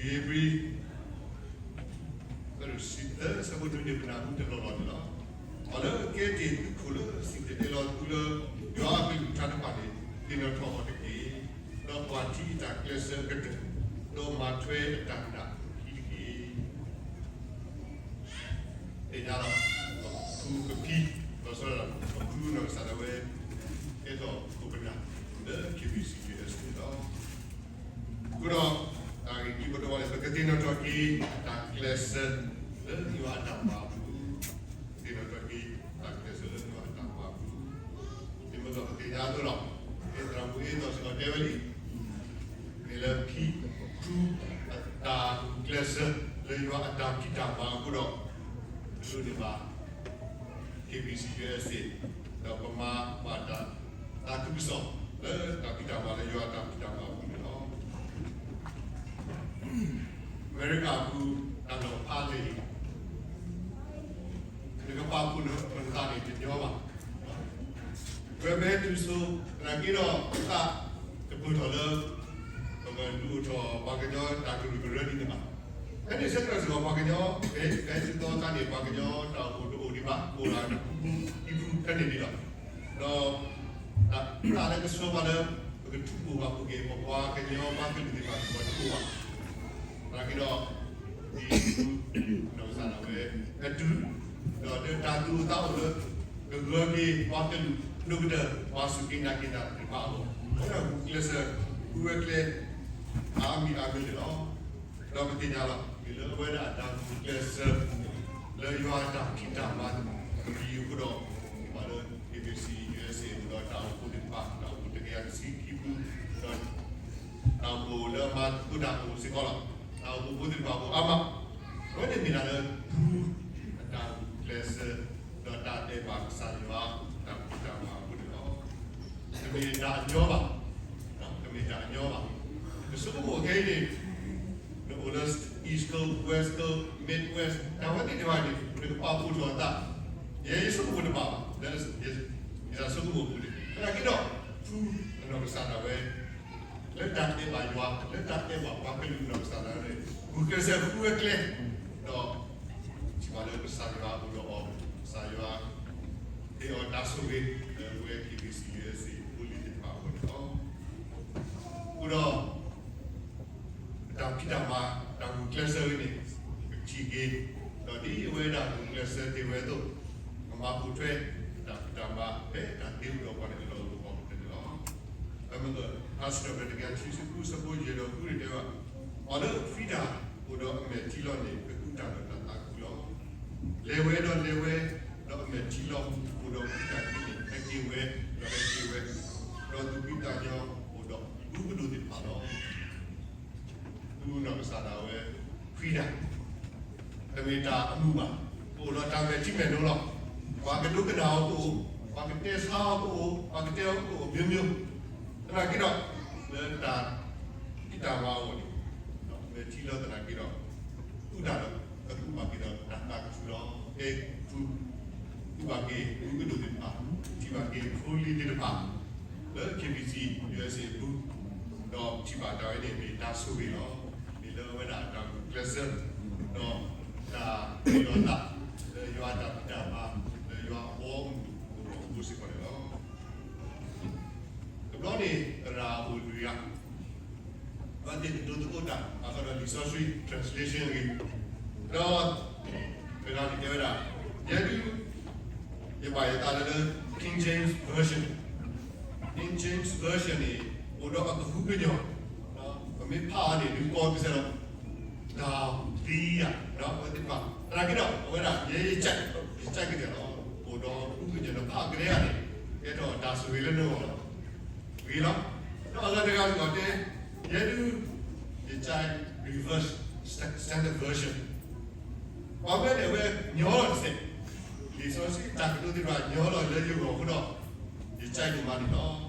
ဧ့ၤဘြံၤ သၢဆၢဖိနွံန့ၣ် ပနၢ်ဟူတလီၢ်လီၢ်န့ၣ်လီၤ. ပှၤလၢအကဲတ့ၢ်သုးခိၣ်လၢအစံၣ်တဲၤတဲလီၤသုလၢ ယွၤအကလုၢ်ကထါတဖၣ်န့ၣ် သ့ၣ်နီၣ်ထီၣ်အီၤတက့ၢ်. ဒီးကွၢ်ထံအတၢ်ကျဲးစၢးအကတၢၢ်, ဒီးမၤထွဲအတၢ်နာ်အခံတက့ၢ်. သ့ၣ်ညါလီၤ. ပကဖံ, လီၤဆီဒၣ်တၢ် ပဖုနီၢ်ကစၢ်ဒၣ်ဝဲ ကဲထီၣ်ခိၣ်ပနၢ်လၢ KBC အစ့ၣ်လီၤ. အဃိဒီး တၢ်ဂ့ၢ်ခံဘိတဝီန့ၣ် ပကသ့ၣ်နီၣ်ထီၣ်က့ၤ တၢ်ကျဲးစၢးလၢယွၤအတၢ်မၤအပူၤ, သ့ၣ်နီၣ်ထီၣ်က့ၤ တၢ်ကျဲးစၢးလၢယွၤအတၢ်မၤအပူၤ, မ့ၢ်မ့ၢ်ပသ့ၣ်ညါအသိးလီၤ. သရၣ်မုၣ်အ့ၣ်သီၣ်စ့ၢ်ကီးတဲဝဲလံ မ့ၢ်လၢဖံဖုအတၢ်ဂုာ်ကျဲးစၢး လၢယွၤအတၢ်ဖံးတၢ်မၤအဃိဒီး ဒိးန့ၢ်ဘၣ် KBC USA ဒီးပမၤဘၣ်တၢ်သးခုကစီၣ် လၢတၢ်ဖံးတၢ်မၤလၢယွၤအတၢ်ဖံးတၢ်မၤအပူၤန့ၣ်လီၤ. အမဲရကၤအပူၤ တၢ်လီၢ်ဖးလဲၢ်အံၤ နကပာ်ဖှိၣ်နသးန့ၣ်တညီဘၣ်. ပဝဲပဟဲတုၤဆိ သနာ်က့ဒီး ပသးတပၢၢ်ထီၣ်လၢ ပကဒုးအိၣ်ထီၣ်ပှၤကညီတၢ်ကရူၢ်ကရၢဒ်န့ၣ်ဘၣ်. ဖဲန့ၣ်ဆၢကတီၢ်စ့ၢ်ကီး ပှၤကညီ ဖဲ ဖဲသုးသီခါန့ၣ် ပှၤကညီတၢ်အိၣ်ဖှိၣ်တအိၣ်ဒံးဘၣ်, အိၣ်ဒၣ်တပူၤပူၤ ခံပူၤဖဲန့ၣ်န့ၣ်လီၤ. ဒီး တၢ်သးလၢကဆှၢပှၤလၢ ပကထူးပိာ်ဘၣ်ပူၤက့ၤ ပပှၤကညီဘၣ်ကလုာ်သ့ၣ်တဖၣ် ပှၤတအိၣ်ဘၣ်. သနာ်က့ဒီး ဒ်ပနီၢ်ကစၢ်ဒၣ်ဝဲ အတုၤ ဒီးတၢ်သူၣ်အိၣ်သးအိၣ်လၢ ကဂၢၢ်က့ၤပှၤကလုာ် ဒိၣ်ကတၢၢ် ပှၤစူၢ်က့ၤနာ်က့ၤတၢ်သ့ၣ်တဖၣ်အဂီၢ် အဝဲဒၣ်ဂုာ်ကျဲးစၢး ဃုဝဲကျဲ အါမံၤအါမံၤန့ၣ်လီၤ. ဒီးပသ့ၣ်ညါလီၤ မ့ၢ်လၢအဝဲဒၣ်အတၢ်ဂုာ်ကျဲးစၢး လၢယွၤအတၢ်ဖံးတၢ်မၤအပူၤအဃိဒီး ပှၤလၢ KBC USA အိၣ်ဒီးတၢ်အိၣ်ဖှိၣ်သ့ၣ်တဖၣ် တၢ်အိၣ်ဖှိၣ်တကယၤတဆံခံပူၤ ဒီး တၢ်အိၣ်ဖှိၣ်လၢအမၤသကိးတၢ်အိၣ်စ့ၢ်ကီးလီၤ. တၢ်အိၣ်ဖှိၣ်ဖိသ့ၣ်တဖၣ်အိၣ်အါမး, အဝဲန့ၣ်မ့ၢ်ဒၣ်လၢ ဖုအတၢ်ဂုာ်ကျဲးစၢး ဒီးတၢ်အဲၣ်ဘၣ်ကစၢ်ယွၤ တၢ်ဖံးတၢ်မၤအဃိန့ၣ်လီၤ. တမ့ၢ်တၢ်အညီဘၣ်, တမ့ၢ်တၢ်အညီဘၣ်. နဆိကမိၣ်ခဲအံၤန့ၣ် နအိၣ်လၢ East Coast, West Coast, Midwest တၢ်ဝဲသ့ၣ်တဖၣ်န့ၣ် နကပာ်ဖှိၣ်ထီၣ်အသး ယဲယဆိကမိၣ်တဘၣ်ဘၣ်, လၢယသးဆိကမိၣ်အပူၤန့ၣ် သနာ်က့ဒီး ဖုအနီၢ်ကစၢ်ဒၣ်ဝဲ လၢတၢ်အဲၣ်ဘၣ်ယွၤ လၢတၢ်အဲၣ်ဘၣ်ပှၤကလုာ်အနီၢ်ကစၢ်ဒၣ်ဝဲန့ၣ် ဂုာ်ကျဲးစၢးဃုဝဲကျဲ ဒီး ထံၣ်ဘၣ်လၢကစၢ်ယွၤအိၣ်ဒီးအီၤ, ကစၢ်ယွၤ ဟ့ၣ်အီၤတၢ်ဆိၣ်ဂ့ၤ လၢအဝဲ KBC USA ဖိလံၤသ့ၣ်တဖၣ်အဂီၢ်န့ၣ်လီၤ. အဃိဒီး တၢ်ဖံးတၢ်မၤ တၢ်ဂုာ်ကျဲးစၢးဝဲန့ၣ် ပထံၣ်က့ၤ, ဒီးဒ်အဝဲဒၣ်ဂုာ်ကျဲးစၢးတ့ၢ်ဝဲအသိး, ကမၤပိာ်ထွဲ တၢ်ဖံးတၢ်မၤ ဖဲတၢ်သ့အိၣ်ဒီးပှၤန့ၣ်အလီၢ်အိၣ်အဂီၢ်န့ၣ်လီၤ. အမ့ၢ် ဖးစံးထီၣ်ပတြၢၤတကယၤခံဆံဃု အဆၢဖိယဲၢ်ဒီးဃုန့ၣ်တဲဘၣ်, ပှၤလၢအဖှံတၢ်အိၣ်ဒီးအမဲာ်ထံလီၢ်န့ၣ် ကကူးတၢ်ဒီးတၢ်သးခုလီၤ. လဲၤဝဲဒီးလဲၤဝဲ, ဒီးအမဲာ်ထံလီၢ်အိၣ်ဒီးကူးတၢ်သ့န့ၣ် ဟဲက့ၤဝဲ, ဒီးဟဲက့ၤဝဲ, ဒီးသူၣ်ဖှံသးညီအိၣ်ဒီး ဒူပဒိၣ်သ့ၣ်တဖၣ်လီၤ. ဖုနီၢ်ကစၢ်ဒၣ်ဝဲ ဖှံတၢ် တမ့ၢ်တၢ်အမုာ်ဘၣ်, ကအိၣ်ဒီးတၢ်မဲာ်ထံမဲာ်နိလီၤ. ပှၤကဒိကနၣ်အီၤကအိၣ်, ပှၤကတဲဆါအီၤကအိၣ်, ပှၤကတဲအီၤကအိၣ် မျိုးမျိုး, သနာ်က့ဒီး လၢတၢ်ဖံးတၢ်မၤအဂီၢ်န့ၣ် မဲာ်ထံလီၢ်သနာ်က့ဒီး ကူးတၢ်ဒီး ကကူးဘၣ်က့ၤဒီးတၢ်သးခုလီၤ. ကဲ ဖု ကူးဘၣ်က့ၤ ဒူပဒိၣ်သ့ၣ်တဖၣ်, ထံၣ်ဘၣ်က့ၤဖိလံၤသ့ၣ်တဖၣ် လၢ KBC USA အပူၤ, ဒီးထံၣ်ဘၣ်တၢ်ဝဲန့ၣ်မ့ၢ်တၢ်ဆိၣ်ဂ့ၤလီၤ. မ့ၢ်လၢအဝဲဒၣ်တၢ်ဂုာ်ကျဲးစၢး ဒီးတၢ်မ့ၢ်လီၤသး လၢယွၤအတၢ်ဖံးတၢ်မၤ လၢယွၤအဘီအမုၢ်အဂီၢ်အဃိစ့ၢ်ကီးန့ၣ်လီၤ. တဘျီန့ၣ် သရၣ်အိၣ်လွံၢ်ဂၤ အဝဲသ့ၣ်ကဒိသကိးတၢ် ဘၣ်ဃးဒီးလံာ်စီဆှံ translation အဂ့ၢ်, ဒီး တဂၤန့ၣ်တဲဝဲဒၣ် ယဲဒၣ် ယဘၣ်ယသးလၢ King James Version, King James Version န့ၣ် အိၣ်ဒီးအကဟုကညီၢ်, ပမ့ၢ်ဖးအီၤန့ၣ် ဒုးကီကစဲးလီၤ, တၢ်သံယၤ ဒီးအဝဲသ့ၣ်တဖၣ် သနာ်က့ဒီး အဝဲဒၣ် ယဲယကဲ ယကဲကဒဲးလီၤ, အိၣ်ဒီးအကဟုကညီၢ်ဒီး ဖးအီၤကဒဲဧါန့ၣ် ကဲထီၣ်တၢ်ဆိၣ်ဂ့ၤလၢနဂီၢ်လီၤ. ဂ့ၤလီၤ. ဒီးအဂၤတဂၤစ့ၢ်ကီးတဲ ယဲဒၣ် ယကဲ Revised Standard Version, ပှၤဝဲန့ၣ်အဝဲညီလီၤတစဲး, လံာ်စီဆှံတၢ်ကတိၤသ့ၣ်တဖၣ်ညီလီၤလၢယဂီၢ်အဃိဒီး ယကဲဒိၣ်မးန့ၣ်လီၤ.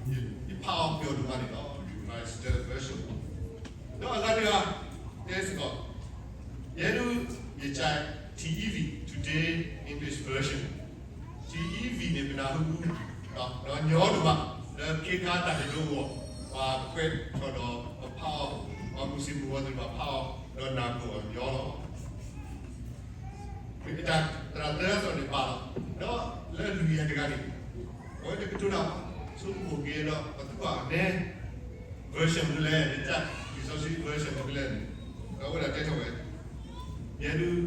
ဒီးယဖးအီၤပျီဒိၣ်မးန့ၣ်လီၤ, Revised Version. ဒီးအဂၤတဂၤတဲစ့ၢ်ကီး ယဲဒၣ် ယကဲ TEV, Today's English Version, TEV န့ၣ် ပနၢ်ဟူ ဒီးညီဒိၣ်မး လၢခ့ခါတၢ်ကတိၤအဂီၢ် ပှၤကွဲးထီၣ်ဒီးပဖးအီၤ, ပ ပှၤမုၢ်ဆ့ၣ်မုၢ်ဂီၤသ့ၣ်တဖၣ်ဖးအီၤ, ဒီးနၢ်ပၢၢ်အီၤညီလီၤ. မ့ၢ်တၢ်သရၣ်သၢအသိးန့ၣ်ပာ်လီၤ, ဒီးလၢအလုၢ်ယဲၢ်တဂၤန့ၣ်, အဝဲတကတိၤတၢ်ဘၣ်, ဆိကမိၣ်က့ၤဒီး ပသူၣ်ဘၣ်အနဲ version မနုၤလဲၣ်, လံာ်စီဆှံ version မနုၤလဲၣ်န့ၣ်, ဒီးအဝဲဒၣ်တဲထီၣ်ဝဲ, ယဲဒၣ်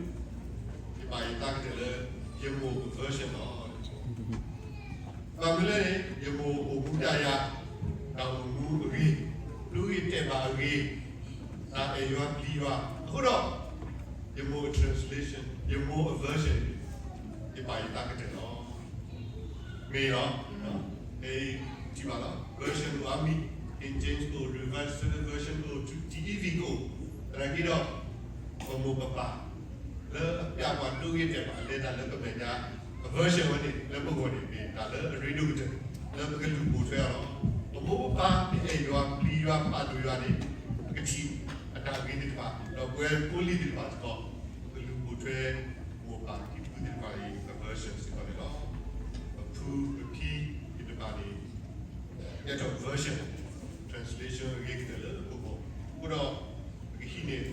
ယဘၣ်ယသးကတၢၢ်လၢ ယမိၢ်အ version လီၤ. ဘၣ်မနုၤလဲၣ်န့ၣ် ယမိၢ်အိၣ်မူဒၣ်ယၤ, တၢ်အိၣ်မူအဂ့ၤ, ဒိဂ့ၤတဲာ်ဘၣ်အဂ့ၤ, တၢ်အဲၣ်ယွၤပျံၤယွၤ, အဃိဒီး ယမိၢ်အ translation, ယမိၢ်အ version, ယဘၣ်ယသးကတၢၢ်လီၤ. မ့ၢ်လီၤ, ထံၣ်ဘၣ်လီၤ, version အိၣ်အါမံၤ, King James ကအိၣ်, Revised Standard Version ကအိၣ်, T E V ကအိၣ်, သနာ်က့ဒီး ပမိၢ်ပပၢ် လၢအပျဲပှၤဒိဂ့ၤတဲာ်ဘၣ်အလဲၤတၢ်လၢပမဲာ်ညါ အ version ဝဲန့ၣ် လၢပဂီၢ်န့ၣ် မ့ၢ်တၢ်လၢအရ့ဒိၣ်ကတၢၢ် လၢပကလူၤပိာ်ထွဲအီၤလီၤ. ပမိၢ်ပပၢ် ပအဲၣ်ယွၤပျံၤယွၤပာ်ဒိၣ်ယွၤန့ၣ် ပကထံၣ်အတၢ်ဂ့ၤသ့ၣ်တဖၣ် ဒီးပဝဲဖိလံၤသ့ၣ်တဖၣ်စ့ၢ်ကီး ပကလူၤပိာ်ထွဲ မိၢ်ပၢ်ကံၢ်ပူသ့ၣ်တဖၣ်အံၤ အ version စ့ၢ်ကီးန့ၣ်လီၤ. ပဖုပဖံသ့ၣ်တဖၣ်န့ၣ် ကဲထီၣ် version, translation အဂ့ၤကတၢၢ်လၢပဂီၢ်, အဃိဒီး ပကဟံးန့ၢ်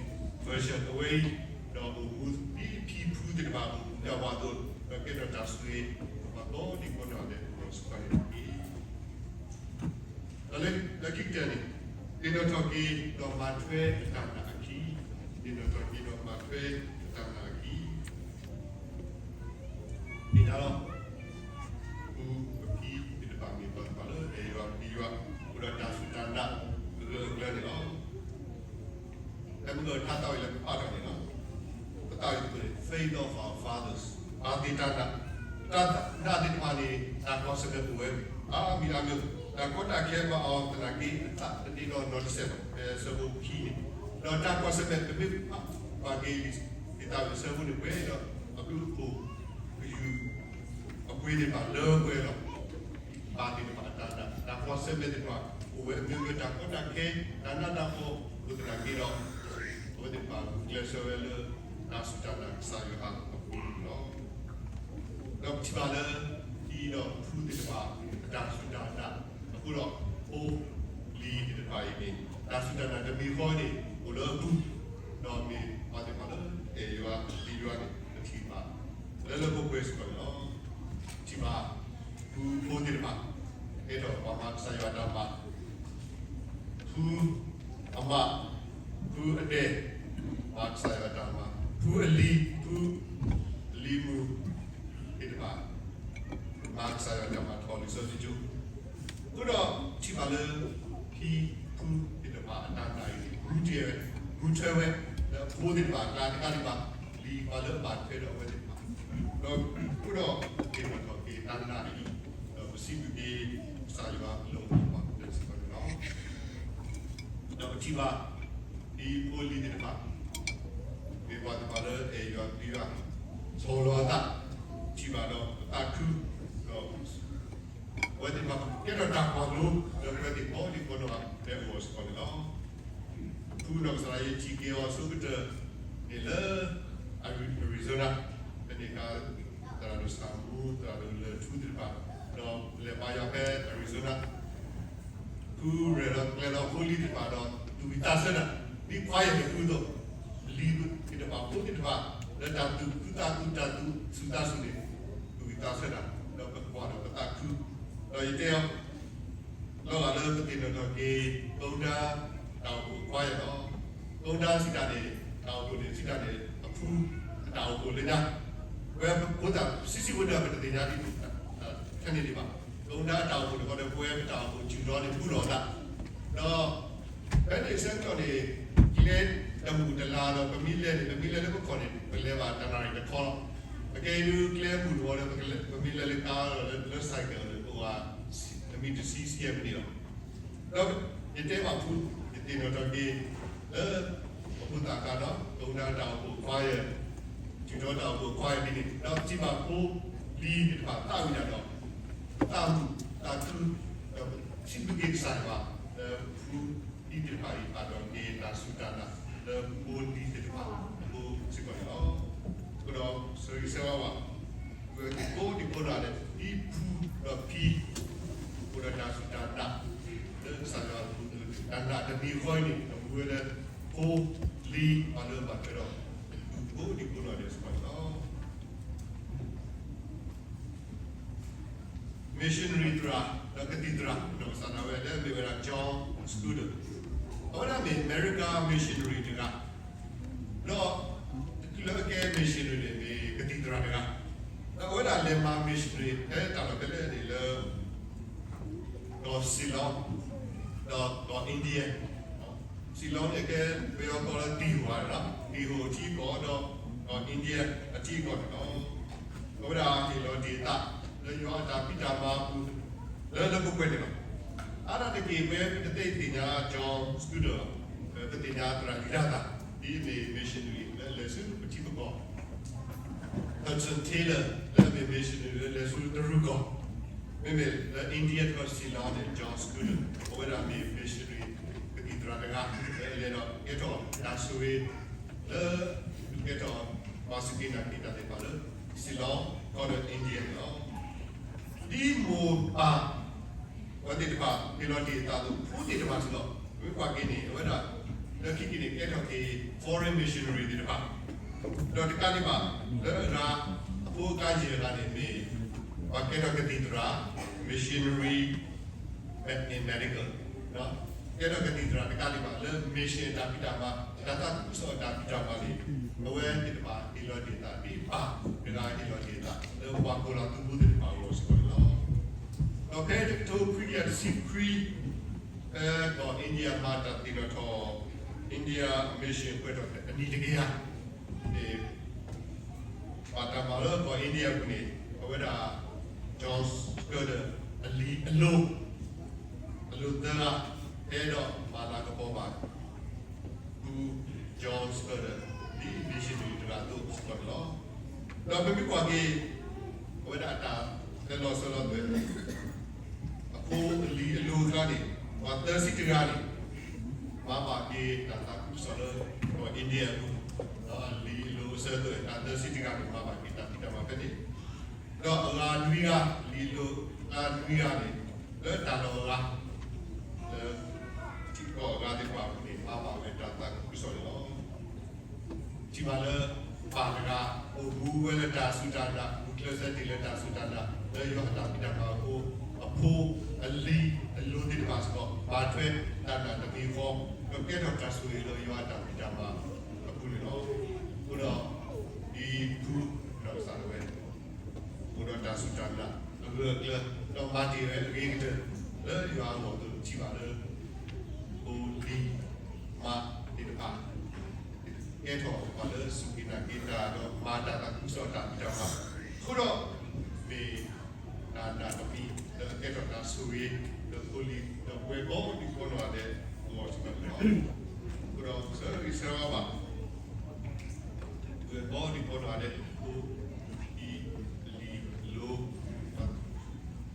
version အဝဲအံၤ, ဒီးအိၣ်မူဒ်ဖံဖုသ့ၣ်တဖၣ်အိၣ်မူဒၣ်ဝဲအသိး, ဒီးကဲထီၣ်တၢ်ဆိၣ်ဂ့ၤ ပှၤကိးဒံကိးနီၢ်ဒဲးစ့ၢ်ကီးန့ၣ်တက့ၢ်. ဒီးလၢခံကတၢၢ်န့ၣ်, သ့ၣ်နီၣ်ထီၣ်က့ၤဒီးမၤထွဲအတၢ်နာ်အခံ, သ့ၣ်နီၣ်ထီၣ်က့ၤဒီးမၤထွဲအတၢ်နာ်အခံ သ့ၣ်ညါလီၤ. ပဖုပဖံသ့ၣ်တဖၣ်မ့ၢ်ပှၤတဖၣ်လၢအဲၣ်ယွၤပျံၤယွၤ, အိၣ်ဒီးတၢ်စူၢ်တၢ်နာ်အဂၢၢ်အကျၢၤန့ၣ်လီၤ. လၢပကထါသးဝံၣ်လၢပဖးထီၣ်န့ၣ်လီၤ. ပသးဝံၣ်တဖုန့ၣ် Faith of Our Fathers, ပာ်သ့ၣ်တၢ်နာ်, တၢ်နာ်သ့ၣ်တဖၣ်န့ၣ် တၢ်ကွၢ်ဆၢၣ်မဲာ်အိၣ်ဝဲအါမံၤအါမံၤ, တၢ်ကီတၢ်ခဲဘၣ်အီၤသနာ်က့ အသးတဒ့ဒီးနီၢ်တစဲးဘၣ်, ဖဲအဆၢဖိခံန့ၣ်, ဒီးတၢ်ကွၢ်ဆၢၣ်မဲာ်တမ့ၢ်ဘၣ်က့ၤ သ့ၣ်သးဝံၣ်အဆၢဖိန့ၣ် ပှဲၤဒီးအဘျုးအဖှိၣ် ကယူၢ် အပှ့ၤသ့ၣ်တဖၣ်လၢပှဲၤဒီး ပာ်သ့ၣ်တဖၣ်အတၢ်နာ်, တၢ်ကွၢ်ဆၢၣ်မဲာ်သ့ၣ်တဖၣ် အိၣ်ဝဲအမျိုးမျိုး တၢ်ကီတၢ်ခဲ, တၢ်နးတၢ်ဖှီၣ် အိၣ်သနာ်က့ဒီး အဝဲသ့ၣ်တဖၣ်ဂုာ်ကျဲးစၢးဝဲလၢ တၢ်စူၢ်တၢ်နာ်ကစၢ်ယွၤအပူၤန့ၣ်လီၤ. ဒီးပထံၣ်ဘၣ်လၢ ဒ်သိးဖုသ့ၣ်တဖၣ် အတၢ်စူၢ်တၢ်နာ်အဃိဒီး ဖိလံၤသ့ၣ်တဖၣ်အံၤန့ၣ် တၢ်စူၢ်တၢ်နာ်တမံၤဃီန့ၣ် အိၣ်လၢအပူၤ, ဒီးမ့ၢ်ပှၤသ့ၣ်တဖၣ်လၢအဲၣ်ယွၤပျံၤယွၤန့ၣ် ပထံၣ်ဘၣ် လၢလၢပှဲၤပှဲၤစ့ၢ်ကီးန့ၣ်လီၤ. ထံၣ်ဘၣ် ဖုဖိသ့ၣ်တဖၣ် ကဲထီၣ်ပှၤမၤကစၢ်ယွၤတၢ်မၤ, ဖုအမး, ဖုအဒဲး, မၤကစၢ်ယွၤတၢ်မၤ, ဖုအလံၤ, ဖုအလံၤမုၣ်သ့ၣ်တဖၣ် မၤကစၢ်ယွၤတၢ်မၤထီၣ်လံာ်စီဆှံကၠိ, အဃိဒီးထံၣ်ဘၣ်လၢ ဖံဖုသ့ၣ်တဖၣ်အတၢ်နာ်အံၤန့ၣ် မူတ့ၢ်ဝဲ, မူထွဲဝဲ လၢအဖိသ့ၣ်တဖၣ်အကျါတခါဒံးဘၣ်, လံၤပှၤလၢအဘၣ်ထွဲဒီးအဝဲသ့ၣ်တဖၣ်, ဒီးအဃိဒီး သ့ၣ်နီၣ်ထီၣ်က့ၤတၢ်နာ်အံၤ, ဒီးပစံးဘျုးက့ၤ ကစၢ်ယွၤအလီၢ်အိၣ်ပှၤကတၢၢ်စ့ၢ်ကီးန့ၣ်လီၤ. ဒီးပထံၣ်ဘၣ် ဒ်ဖိလံၤသ့ၣ်တဖၣ် မ့ၢ်ပှၤသ့ၣ်တဖၣ်လၢအဲၣ်ယွၤပျံၤယွၤ, ဆီၣ်လီၤအသး, ထံၣ်ဘၣ်ဒီးပသးခု, ဒီး အဝဲသ့ၣ်တဖၣ်ကဲထီၣ်တၢ်ကွၢ်လိလၢပဝဲသ့ၣ်ကိးဒံကိးနီၢ်ဂၤဒဲးအဂီၢ်စ့ၢ်ကီးန့ၣ်လီၤ. ဖုနီၢ်ကစၢ်ဒၣ်ယဲ ထံၣ်က့ၤအီၤအဆိကတၢၢ်န့ၣ်လၢ Arizona, ဖဲန့ၣ်အခါ သရၣ်ဒိၣ်စၢ်မူ သရၣ်ဒိၣ်လၢၢ်ထူသ့ၣ်တဖၣ်, ဒီးလဲၤဘါယွၤဖဲ Arizona ဖုရဲၣ်ဒီးကျဲၤဒီးဖိလံၤသ့ၣ်တဖၣ်ဒီး သူၣ်ဝံၣ်သးဆၢတၢ်, ဒ်ခွါယဲၢ်န့ၣ်အသိး, လံၤသ့ၣ်တဖၣ်ဖိသ့ၣ်တဖၣ် လၢတၢ်သူၣ်ခုသးခု တၢ်သူၣ်ဆူၣ်သးဆူၣ်န့ၣ် သူၣ်ဝံၣ်သးဆၢတၢ်, ဒီးပကွၢ်ဒီးပသးခု, ဒီးယတဲအီၤ လီၤဂာ်လၢပသ့ၣ်နီၣ်ထီၣ်က့ၤ ကီၢ်ဒါတၢ်အိၣ်ဖှိၣ်အခွါယဲၢ်လီၤ. ကီၢ်ဒါစံးတၢ်န့ၣ် တၢ်အိၣ်ဖှိၣ်န့ၣ် စံးတၢ်န့ၣ် အဖုအတၢ်အိၣ်ဖှိၣ်လၢညါ, ပဝဲဖိသၣ်ဆံးဆံးဖိဒီး ပတသ့ၣ်ညါဒ် ထဲန့ၣ်ဒံးဘၣ်. ကီၢ်ဒါတၢ်အိၣ်ဖှိၣ်န့ၣ်ဃီဒီး ပဝဲပတၢ်အိၣ်ဖှိၣ် ကၠူၢ်ဒီန့ၣ် ဘူးလီၤအသး, ဒီး ဖဲန့ၣ်ဆၢကတီၢ်န့ၣ် ကျဲတမုာ်တလၤဒီး ပမ့ၢ်လဲၤန့ၣ် ပမ့ၢ်လဲၤလၢပခီၣ်န့ၣ် ပလဲၤဘၣ်တနၣ်ရံၣ်တခီလီၤ. အကဲဒုးကျဲမုၢ်တဝီဒီး ပမ့ၢ်လဲၤလၢကါဒီး လၢ cycle န့ၣ် ပဝဲ မံးနံးတဆံ ဆံယဲၢ်မံးနံးလီၤ. ဒီးယတဲဘၣ်ဖု ယသ့ၣ်နီၣ်ထီၣ်က့ၤ လၢ ပဖိသၣ်အခါဒီး ကီၢ်ဒါတၢ်အိၣ်ဖှိၣ်အခွါယဲၢ်, ကၠူၢ်ဒီတၢ်အိၣ်ဖှိၣ်အခွါယဲၢ်ဒ်န့ၣ် ဒီးပထံၣ်ဘၣ်ဖိလံၤသ့ၣ်တဖၣ်သးဝံၣ်တၢ်ဒီး သးမုာ်သးခု ဒီးစံးဘျုးက့ၤကစၢ်ယွၤ လၢဖုလံၤသ့ၣ်တဖၣ်အံၤ ပာ်ထီၣ်က့ၤတၢ်စူၢ်တၢ်နာ် လၢဖိလံၤသ့ၣ်တဖၣ်အဃိစ့ၢ်ကီးန့ၣ်လီၤ. အဃိဒီးဆၢဂ့ၤဆၢဝါဘၣ် ပဝဲကိးဒံကိးနီၢ်ဂၤဒဲး ဒ်ဖုဒီးဖံ အိၣ်ဒီးတၢ်စူၢ်တၢ်နာ် လၢကစၢ်ယွၤအပူၤ တၢ်နာ်တမံၤဃီအံၤန့ၣ် ဒီးမူဝဲလၢ ဖိလံၤ ပှၤလၢအဘၣ်ထွဲဒီး ဒူၣ်ဖိဒံဖိနီၢ်ဒဲးစ့ၢ်ကီးန့ၣ်လီၤ. missionary သရၣ် ဒီးကသံၣ်သရၣ် နီၢ်ကစၢ်ဒၣ်ဝဲလၢအမ့ၢ်ဝဲဒၣ် John Scudder, အဝဲဒၣ်မ့ၢ် America missionary တဂၤ, ဒီးတချုးလၢအကဲ missionary န့ၣ် မ့ၢ်ကသံၣ်သရၣ်တဂၤ, ဒီးအဝဲဒၣ်လဲၤမၤ missionary ဖဲတၢ်လီၢ်ဖဲလဲၣ်န့ၣ်လၢ ကီၢ် Ceylon ဒီးကီၢ် India, Ceylon န့ၣ်ကဲ ပယီၤကိးလၢ တံၢ်ဟူးန့ၣ်လီၤ, တံၢ်ဟူးအထံအကီၢ်ဒီး ကီၢ် India အထံအကီၢ်န့ၣ်လီၤ. အဝဲဒၣ်ဟ့ၣ်လီၤတ့ၢ်အသး လၢယွၤအတၢ်ဖံးတၢ်မၤအပူၤ လၢလၢပှဲၤပှဲၤန့ၣ်လီၤ. အါဒၣ်တက့ၢ် ပဝဲပတသ့ၣ်ညါ John Scudder ပသ့ၣ်ညါသရၣ်လံၤတၢ်သၣ် ဒ်အမ့ၢ် missionary လၢအလဲၤဆူပထံပကီၢ် Hudson Taylor လၢအမ့ၢ် missionary လၢအလဲၤဆူတရူးကီၢ်, မ့မ့ၢ်လၢ India တခီ Ceylon န့ၣ် John Scudder အဝဲဒၣ်မ့ၢ် missionary ကသံၣ်သရၣ်တဂၤ လၢအလဲၤဒီးကဲထီၣ်တၢ်ဆိၣ်ဂ့ၤ လၢကဲထီၣ် ပှၤစူၢ်က့ၤနာ်က့ၤတၢ်သ့ၣ်တဖၣ်လၢ Ceylon ကီၢ်ဒီး India န့ၣ်လီၤ. ဒ်မိၢ်ပၢ် အဝဲသ့ၣ်တဖၣ် ဟ့ၣ်လီၤတ့ၢ်အသးအသိး ဖိသ့ၣ်တဖၣ်စ့ၢ်ကီး မ့ၢ်ကွၢ်က့ၤန့ၣ် အဝဲဒၣ် လၢခံက့ၤန့ၣ် ကဲထီၣ်က့ၤ foreign missionary သ့ၣ်တဖၣ်, ဒီးတကးဒံးဘၣ် လၢအဂၤ အဖိအကျါယဲၢ်ဂၤန့ၣ်မ့ၢ် ပှၤကဲထီၣ်ကသံၣ်သရၣ် missionary in medical, ကဲထီၣ်ကသံၣ်သရၣ်တကးဒံးဘၣ် လၢ mission တၢ်ဖံးတၢ်မၤ တၢ်သးခုကစီၣ်အတၢ်ဖံးတၢ်မၤန့ၣ် အဝဲသ့ၣ်တဖၣ်ဟ့ၣ်လီၤတ့ၢ်အသး ဒ်ပၢ်တဂၤဟ့ၣ်လီၤတ့ၢ်အသး လၢပှၤကိးလီၤသုးဖိသ့ၣ်တဖၣ်အဂီၢ်စ့ၢ်ကီးန့ၣ်လီၤ. ဒီးဖဲတကထိခွံကယၤတဆံခွံ ဖဲကီၢ် India မၤတၢ်သ့ၣ်နီၣ်ထီၣ် India mission ပှဲၤထီၣ်အနံၣ်တကယၤန့ၣ် ဘၣ်တၢ်မၤလၢကီၢ် India အပူၤန့ၣ် အဝဲဒၣ် John Scudder အလံၤအလိၤ အလိၤသၢဂၤ ဟဲဒီးမၤလၤကပီၤဘၣ် ဖု John Scudder ဒ် missionary တဂၤအသိးစ့ၢ်ကီးန့ၣ်လီၤ. ဒီးပမ့ၢ်ကွၢ်က့ၤ အဝဲဒၣ်အတၢ်လီၤစၢၤလီၤသွဲၣ် အဖိအလံၤအလိၤအကျါန့ၣ် ပှၤသၢဆံတဂၤန့ၣ် မၤဘၣ်က့ၤတၢ်သးခုကစီၣ်လၢကီၢ် India အပူၤ, ဒီးအလံၤအလိၤအစၢၤအသွဲၣ် တၢ်သၢဆံတဂၤန့ၣ် မၤဘၣ်က့ၤတၢ်ဖံးတၢ်မၤဖဲန့ၣ်, ဒီးအဂၤနွံဂၤ လံၤအလိၤအကျါနွံဂၤန့ၣ် လၢတၢ်လီၢ်အဂၤ လၢထံကီၢ်အဂၤသ့ၣ်တဖၣ်အပူၤန့ၣ် မၤဘၣ်ဝဲတၢ်သးခုကစီၣ်န့ၣ်လီၤ. ထံၣ်ဘၣ်လၢ ပၢ်တဂၤ အိၣ်မူဝဲလၢတၢ်စူၢ်တၢ်နာ် ဂုာ်ကျဲးစၢးတ့ၢ်လၢတၢ်စူၢ်တၢ်နာ် လၢယွၤအတၢ်ဖံးတၢ်မၤအဃိ အဖိအလံၤအလိၤသ့ၣ်တဖၣ်စ့ၢ်ကီး ဘၣ်ထွဲတၢ်နာ်တမံၤဃီ ဒီးကဲထီၣ်တၢ်ဆိၣ်ဂ့ၤလၢယွၤအတၢ်ဖံးတၢ်မၤအပူၤန့ၣ်လီၤ. အဃိဒီး ဒ်ဖု ဒီးကစၢ်ဒၣ်ဝဲ အိၣ်ဒီးတၢ်စူၢ်တၢ်နာ်အဂၢၢ်အကျၢၤ ဒီးမၤတ့ၢ်ဝဲအဂ့ၤကတၢၢ် လၢယွၤအဂီၢ်အသိး ထံၣ်ဘၣ်လၢ ဖိလံၤမါသ့ၣ်တဖၣ် ကဲထီၣ်ပှၤလၢအစူၢ်က့ၤနာ်က့ၤတၢ် ဒီးမၤတၢ်သးခုကစီၣ်တၢ်ဖံးတၢ်မၤ အဃိဒီး မ့ၢ်တၢ်နာ်တမံၤ လၢအကဲထီၣ်တၢ်ဆိၣ်ဂ့ၤ လၢဖိလံၤ ဒီးပဝဲကိးဒံကိးနီၢ်ဂၤဒဲးအဂီၢ်စ့ၢ်ကီးန့ၣ်လီၤ. အဃိဒီးဆၢဂ့ၤဆၢဝါဘၣ် ပဝဲကိးဒံကိးနီၢ်ဂၤဒဲး ဖိလံၤအလိၤ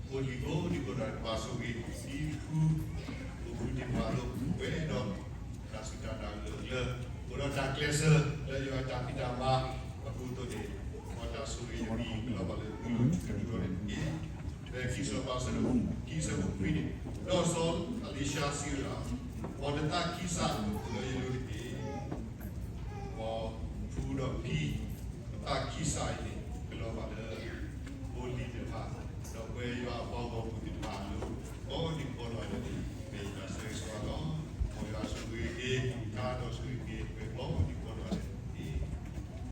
ဖိလံၤကိးဒံကိးနီၢ်ဂၤဒဲး ပဘၣ်ဆိၣ်ဂ့ၤ ဒ်ဖု အိၣ်မူတ့ၢ်ပှၤအသိး ပဝဲဒီး တၢ်စူၢ်တၢ်နာ်အဂၢၢ်အကျၢၤ အိၣ်ဒီးတၢ်ကျဲးစၢး လၢယွၤအတၢ်ဖံးတၢ်မၤအပူၤအသိးန့ၣ် မ်တၢ်ဆိၣ်ဂ့ၤတမံၤ ကလီၤဘၣ်လၢသုလီၤထူလီၤယိာ်တက့ၢ်. ဖဲခံစီၤပၤ အဆၢဒိၣ်ခံ အဆၢဖိခွံန့ၣ်, ဒီးစီၤအ့လံၡါစံးဝဲဒၣ်, မ်နသးခံစးလၢယလိၤတက့ၢ်.